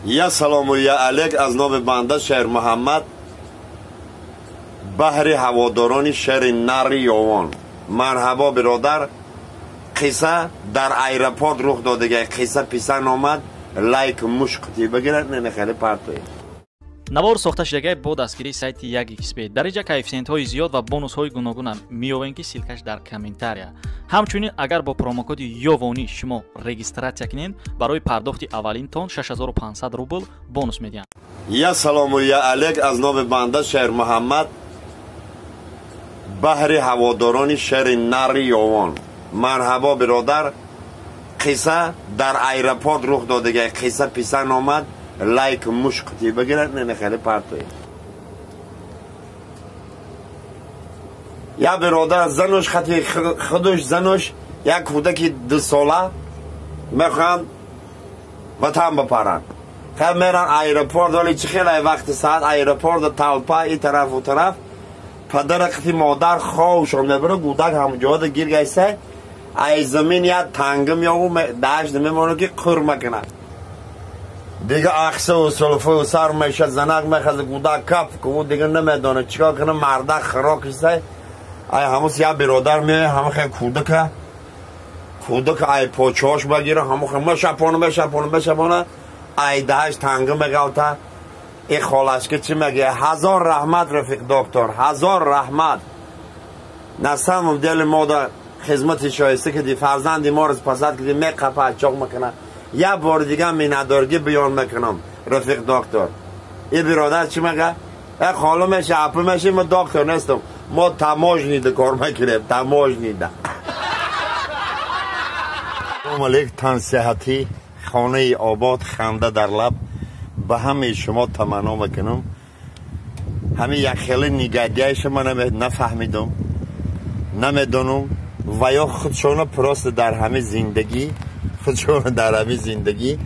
Я салому я алейк аз номи банда Шер Муҳаммад баҳри ҳаводорони шери нари Ёвон. Марҳабо, биродар. Қисса дар аэропорт рух додагай. Қисса писанд омад, лайк мушқти бигирад, не хеле партои. Навор сохта шудагай бо дастгирии сайти 1xb. Дар инҷа коэффисиентҳои зиёд ва бонусҳои гуногунам меёвем, ки ссылка ш дар комментария. Ҳамчунин, агар бо промокоди Ёвонӣ шумо регистрация кунед, барои пардохти аввалинтон 6500 рубл бонус медиҳанд. Я салому я алейк аз номи банда Шер Муҳаммад баҳри ҳаводорони шери нари Ёвон. Марҳабо, биродар. Қисса дар аэропорт рух додагай. Қисса писанд омад, лайк мушқти бигирад, не хеле партои. Я биродар, зануш хати худуш, зануш, як кӯдаки 2 сола мехоҳанд ватан бипаранд. Хел меран аэропорт, вале чӣ хеле вақти саат аэропорт толпа и тарафу тараф, падара қити модар ховшон мебара, кӯдак ҳамҷода гир гайса, ай замин як тангим ёву дашт мемонад, ки қур макунад. Дига ахсаву сулфу сар меша, занак мехаза, кӯдак кап ку, дига намедонад чикор кунад, мардак хирокиса. Ай ҳамус як биродар меояд, ҳама хел кӯдака ай почош багира, ҳамо хел мешапона, мешапона, мешапона, ай даҳаш танга меғалта. И холашка чӣ мегӯяд? Ҳазор раҳмат, рафиқ доктор, ҳазор раҳмат, на самом деле мода хизмати шоиста кардӣ, фарзанди моро спасать кардӣ. Меқапа, чоқ мекунад. Як бори дига миннатдоргӣ баён мекунам, рафиқ доктор. И биродар чӣ мега? Э, холо меша, апа меша, мо доктор нестам, мо таможня да кор мекунем, таможня да. Салом алейк, тансиҳатӣ, хонаи обод, ханда дар лаб ба ҳамаи шумо таманно мекунам. Ҳамин як хеле негодяй ша ман нафаҳмидам, намедонам, ва ё худшона просто дар ҳамин зиндагӣ, худшона дар ҳамин зиндагӣ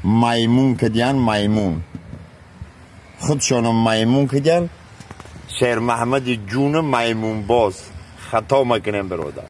маймун кардиян, маймун худшона маймун кардиян. Шермаҳмади ҷуна маймунбоз, хато мекунем, биродар.